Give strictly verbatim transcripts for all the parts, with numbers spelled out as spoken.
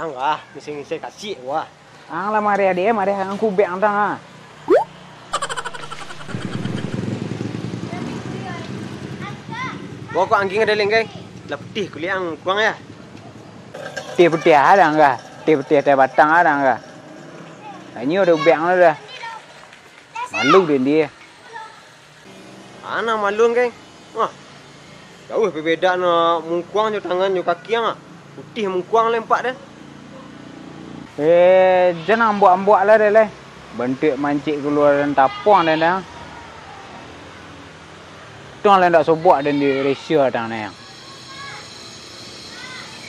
Ang ah, misai-misai kacik wah. Ang lah mareh dek, mareh ang kubek ang tang ah. Wah, kok angking ada lenggai. Lah putih kulik ang kuang ya. Putih-putih ada ang kah? Putih-putih ada batang ada ang kah? Lah nyo ada ubek ang dah. Malu den dia. Ana malu ang, Geng. Wah. Jauah pabedaan mungkuang jo tangan jo kaki ang, ah. Putih mungkuang lempak den. Eh, jan ambuak-ambuak lah deh, leh. Bantuak mancik kalua den tapuang den, dah. Tuang lah ndak sobok den di Malaysia tang neh.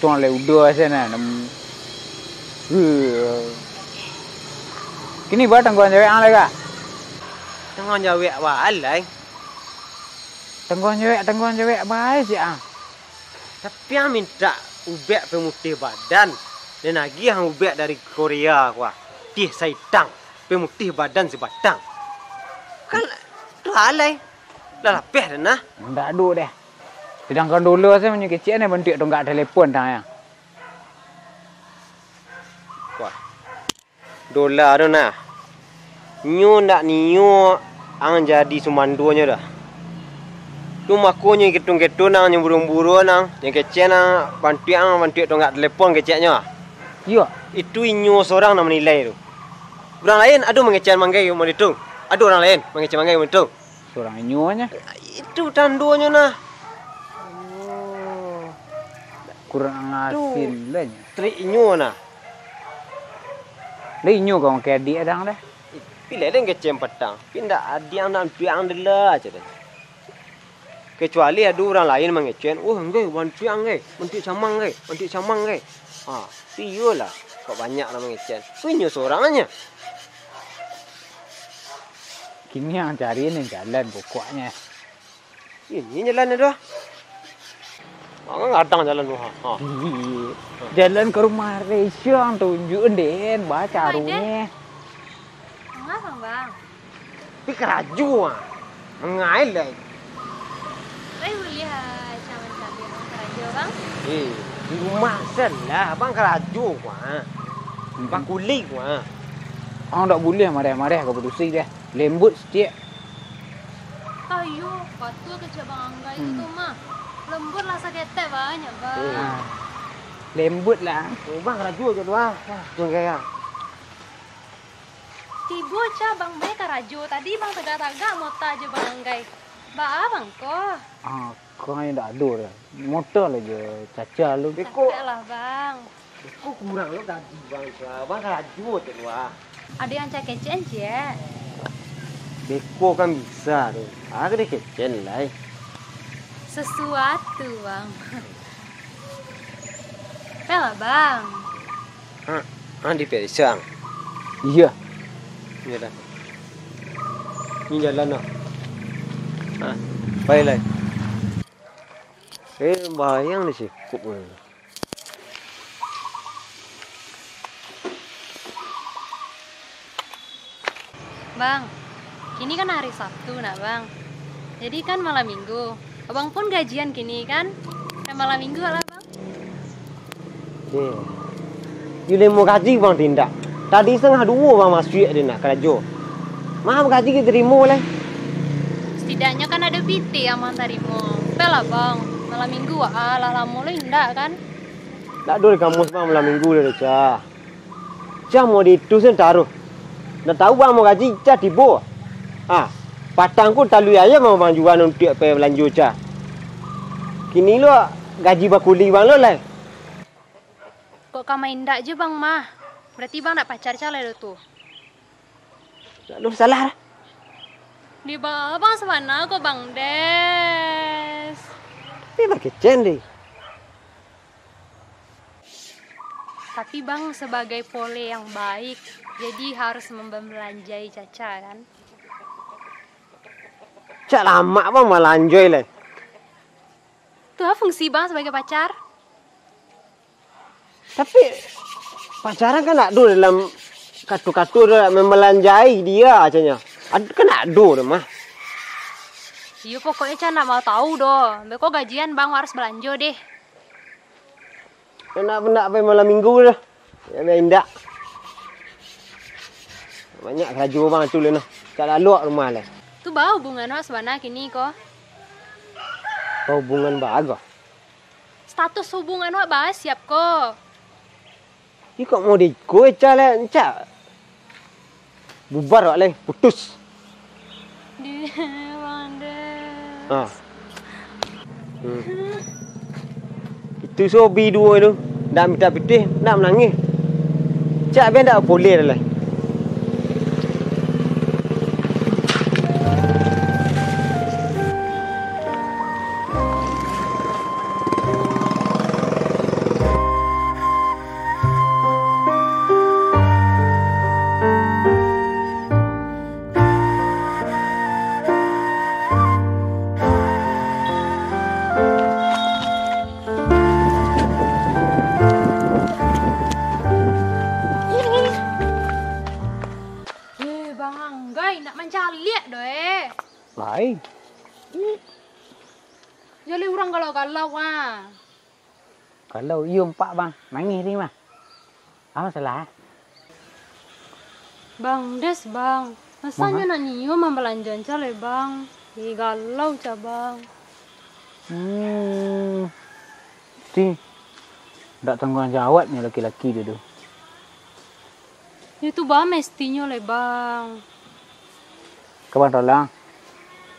Tuang lai udah sajo nah, nam-, Huh. Kini ba tangguang jawek ang lai ka? Tangguang jawek ba lai. Tangguang jawek, tangguang jawek bae si ang. Tapi ang mintak ubek pamutih badan, den agiah ang ubek dari Korea ko ah. Tih saitang, pamutih badan sabatang. Kan tu alai. Lah lapeh den nah. Ndak ado deh. Sadangkan dola sajo manyo kecek neh bantuak tonggak telepon tang ya. Wah. Dola tu nah. Nyo ndak nio ang jadi sumandonyo dah. Tu makonyo keton-keton ang, nyo buruang-buruang ang, nyo kecek ang, bantuak ang, bantuak tonggak telepon keceknyo. Iyo. Itu inyo sorang nan manilai tu. Urang lain ado mangecek manggai model tu. Ado urang lain mangecek manggai model tu. Surang inyo nyo. Itu tandonyo nah. Oh. Kurang asin lah nyo. Trik inyo nah. Lah inyo ka makai adiak dang dah. Pilih den kecek patang. Pindah adiak nak piang dulu aja deh. Kecuali ado urang lain mangecek, "Wah, nggai, bantuak nggai, bantuak camang nggai, bantuak camang nggai." Ha, tu iyolah, kok banyak lah mangecek. Tu inyo sorang aja. Kini ang cari ni jalan pokoknyo. Ini jalan ado. Ang gadang jalan tu, ha. Ha. Di jalan ka rumah Resya ang tunjuk den, ba carunyo. Mangah, Bang? Pi karajo, ah. Mangai lai. Lai buliah, ah, Cang mancaliak Abang karajo, Bang? Eh, di rumah sen lah, Abang karajo ko, ah. Mm-mm. Bakuli ko, ah. Ang dak buliah mareh-mareh ka padusi deh. Lembut saketek. Ayo, batua kecek Bang Anggai tu mah. Lembut lah saketek banyak, Bang. Eh. Ah. Lembut lah. Oh, Bang karajo jo tu, ah. Ah, Bang Anggai, ah. Tibo Cang, Bang Anggai karajo. Tadi Bang tagak-tagak mota jo Bang Anggai. Baa Bang ko? Ah, ko indak ado doh. Mota lah jo caca lu. Beko. Cakek lah, Bang. Beko kurang lo gaji Bang, Cang. Bang karajo cek lu, ah. Ado yang Cang kecek, Cek? Beko kan bisa tu. Aga dikecek lai. Sesuatu, Bang. Peh lah, Bang. Ha, ha, diperiksa, Ang? Iya. Iya dah. Ini jalan, nah. Ha, baiklah. Eh, bayang di sikup. Bang, kini kan hari Sabtu nah, Bang. Jadi kan malam minggu. Abang pun gajian kini kan? Kan malam minggu lah, Bang. Eh, yo limo gaji Bang tindak. Tadi satangah duo Bang masuak di nak karajo. Maha gaji kito tarimo lai. Setidaknyo kan ado pitih yang Bang tarimo. Peh lah, Bang. Malam minggu, ah, lah lamo lo indak kan? Ndak ado di kamus Bang malam minggu lai, Cah. Cah mau di itu sen taruh. Ndak tahu Bang mau gaji, Cah tibo. Ah, patang ko talua ayam Bang jua untuak pai balanjo, Cah. Kini lo gaji bakuli Bang lo lai. Kok ka maindak je Bang mah? Berarti Bang ndak pacar Cah lai do tu? Ndak ado salah dah. Di bawah Bang sabana ko Bang Des. Tapi bakecek deh. Tapi Bang sebagai pole yang baik, jadi harus membelanjai Caca kan? Cak lamak Bang balanjoi lai. Tu a fungsi Bang sebagai pacar? Tapi pacaran kan ndak ado dalam kato-kato tu, membelanjai dia acanyo. Ad-, kan ndak ado tu mah. Iyo, pokoknyo Cak ndak mau tahu doh. Beko gajian Bang harus balanjo deh. Enak bana pai malam minggu dah. Yo, indak. Banyak karajo bang tu lai nah. Cak lalok rumah lai. Tu baa hubungan awak sabana kini ko? Hubungan baa ko? Status hubungan awak baa siap ko? Iko mau di iko, Eca, lai, Eca. Bubar awak lai, putus. Di, Bang Des. Ah. Hmm. Itu si Obi duo tu, ndak mintak pitih, ndak manangih. Cak ben ndak populer lai. Eh, Bang Anggai, nak mancaliak doh, eh. Lai. Jaleh urang galau-galau, ah. Kalau iyo empak, Bang, nangih ni mah. Apo salah? Bang Des, Bang. Masanyo nak nio mambalanjo Anca lai, Bang. Ih, galau Anca, Bang. Hmm. Ti, ndak tangguang jawabnyo laki-laki tu, tu. Yo tu, Bang, mestinyo lai, Bang. Ka Bang tolong?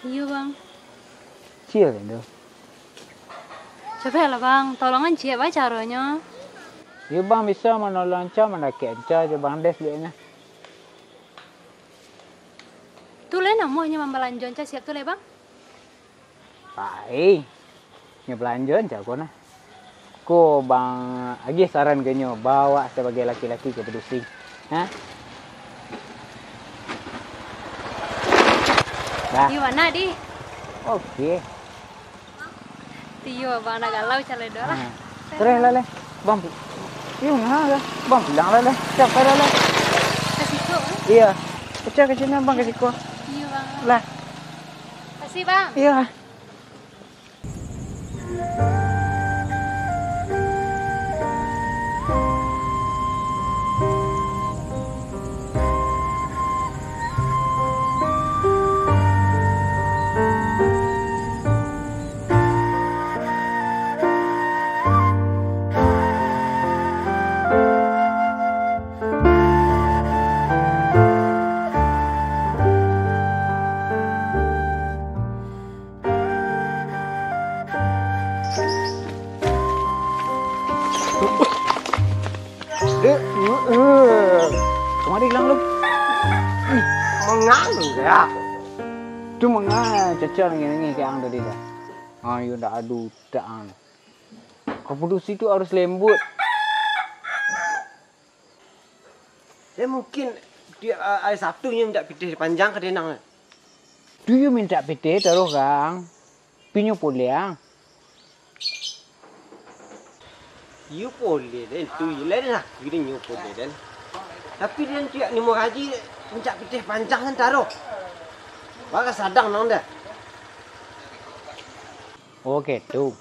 Iyo, Bang. Cia kan tu? Capek lah, Bang. Tolongan ciek bae caronyo. Iyo, Bang, bisa manolong Anca, mandakek Anca jo Bang Des duitnyo. Tu lai namuahnyo mambalanjo Anca siap tu lai, Bang. Pai, nyo balanjo Anca ko nah. Ko Bang agiah saran ka nyo, bawa sabagai laki-laki ka padusi. Ha? Dah. Di mana, Di? Oke. Tiyo, Bang, nak galau calai doh lah. Ha. Terus lah, leh. Bang, pu-, iyo, ngah lah. Bang, pulang lah, leh. Siap lah, leh. Ka siko, eh? Iya. Pecah ka siko, Bang, ka siko. Iyo, Bang. Lah. Makasih, Bang. Iya. Eh, eh, eh. Kamari ilang lu? Ih, mangang ya. Tu mangang, caca nangih-nangih ka ang tadi dah. Ayo, ndak ado utak ang. Ka padusi tu harus lembut. Ya, mungkin di, a-, hari Sabtu nyo mintak pitih panjang ka denang. Tu iyo mintak pitih taruih, Kang. Pi nyo pulang. Iyo pulang, den. Tu iyo lah, den aku den nyo pulang, den. Tapi den tu nimo gaji mintak pitih panjang kan taruih. Baka sadang nang dah. Oh, gitu.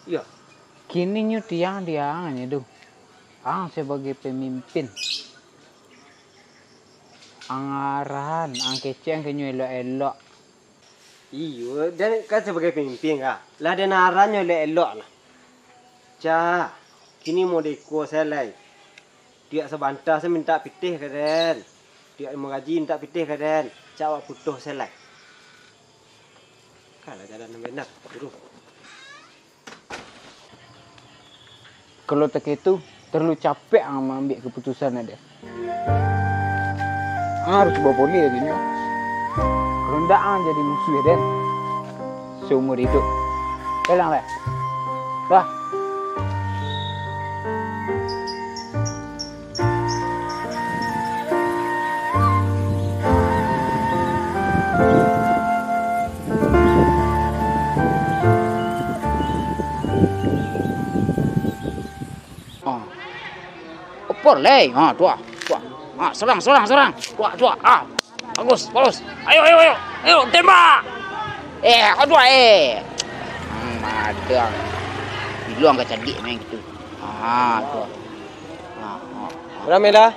Iyo. Kini nyo tiang diangan nyo tu. Ang sabagai pamimpin. Ang arahan, ang kecek ka nyo elok-elok. Iyo, den kan sabagai pamimpin ka. Lah den arahan nyo elok-elok lah. Cah, kini model iko sajo lai. Tiok sabanta sajo mintak pitih ka den. Tiok mangaji mintak pitih ka den. Cak awak putuih sajo lai. Kalah jalan nan bana, Guru. Kalau takah itu, terlalu capek ang maambiak kaputusan, Aden. Ang harus baboleh lagi nyo. Kalau ndak, ang jadi musuh Aden saumur iduik. Pulang lah. Dah. Ah. Opo lai? Ha, tu ah. Tu ah. Ha, serang, serang, serang. Tu ah, tu ah. Ah. Bagus, bagus. Ayo, ayo, ayo. Ayo, tembak. Eh, aduh, eh. Hmm, madang. Biluang ka cadiak main gitu. Ah, tu. Ah, ah. Bara, Men, dah?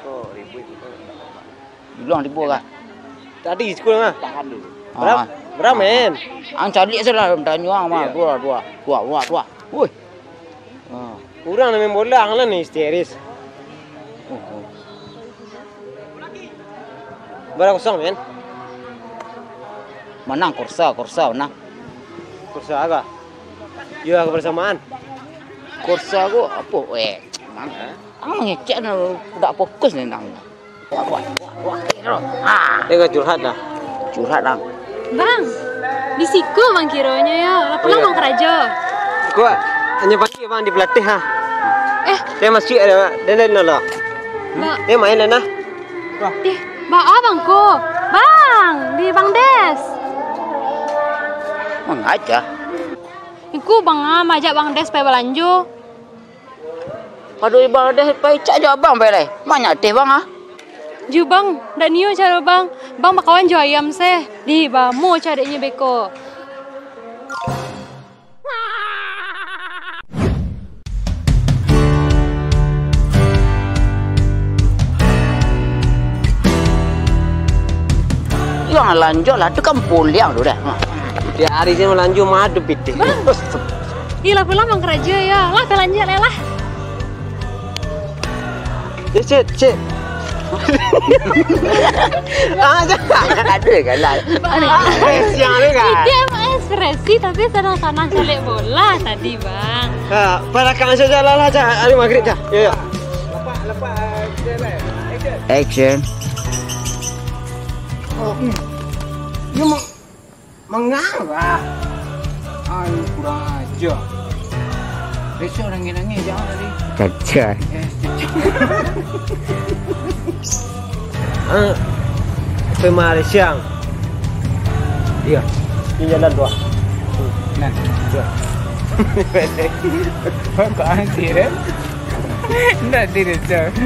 Bilang di bawah lah. Tadi sikul mah. Tahan dulu. Bara, ah, bara, Men? Ang caliak sudah, tanyo ang mah. Iyo. Dua, dua, dua, dua, dua. Woi. Ah. Urang nan main bola, ang lah nan histeris. Oh, oh. Bara kosong, Men? Manang Korsa, Korsa manang. Korsa aga? Iyo, aga barsamaan. Korsa ko apo? Weh, mang. Ang mangecek no, dak fokus ni nang. Wah, wah, wah, wah, eh, no. Ah. Tengah curhat dah. Curhat dah. Bang, di siko Bang kironyo yo. Lah pulang, oh, iyo, Bang karajo. Ko hanyo pagi Bang di pelatih ha. Eh. Dia masuk ada, dia dah nolak. Ba- Dia main lah nah. Ih, baa Bang ko? Bang, di Bang Des. Mangaja. Iku Bang ah, maajak Bang Des pai balanjo. Pado Bang Des pai, cak jo abang pai lai. Banyak teh Bang ah. Ju Bang, dak nio caro Bang. Bang bakawan jo ayam seh. Di bamo caro deknyo beko. Yang lanjut lah, tu kan pulang tu dah. Tiap hari saya melanjut madu pitih. Bang. Ih, lah pulang Bang karajo yo. Lah, balanjo lah lah. Eh, cik, cik. Ah, jangan. Ada kan lah. Ekspresi yang ada kan? Dia emang ekspresi, tapi sanang-sanang caliak bola tadi, Bang. Ha, pai lakak masuk jalan lah, cak. Hari maghrib, cak. Yo, yo. Action. Oh, hmm. Dia mau Mangarah. Ayo, kurang aja. Besok nangis-nangis jangan tadi. Caca. Eh, caca. Ah, Pemari siang. Iya, ini jalan dua. Nah. Dua. Kok anjir, eh? Ndak diri, Cak.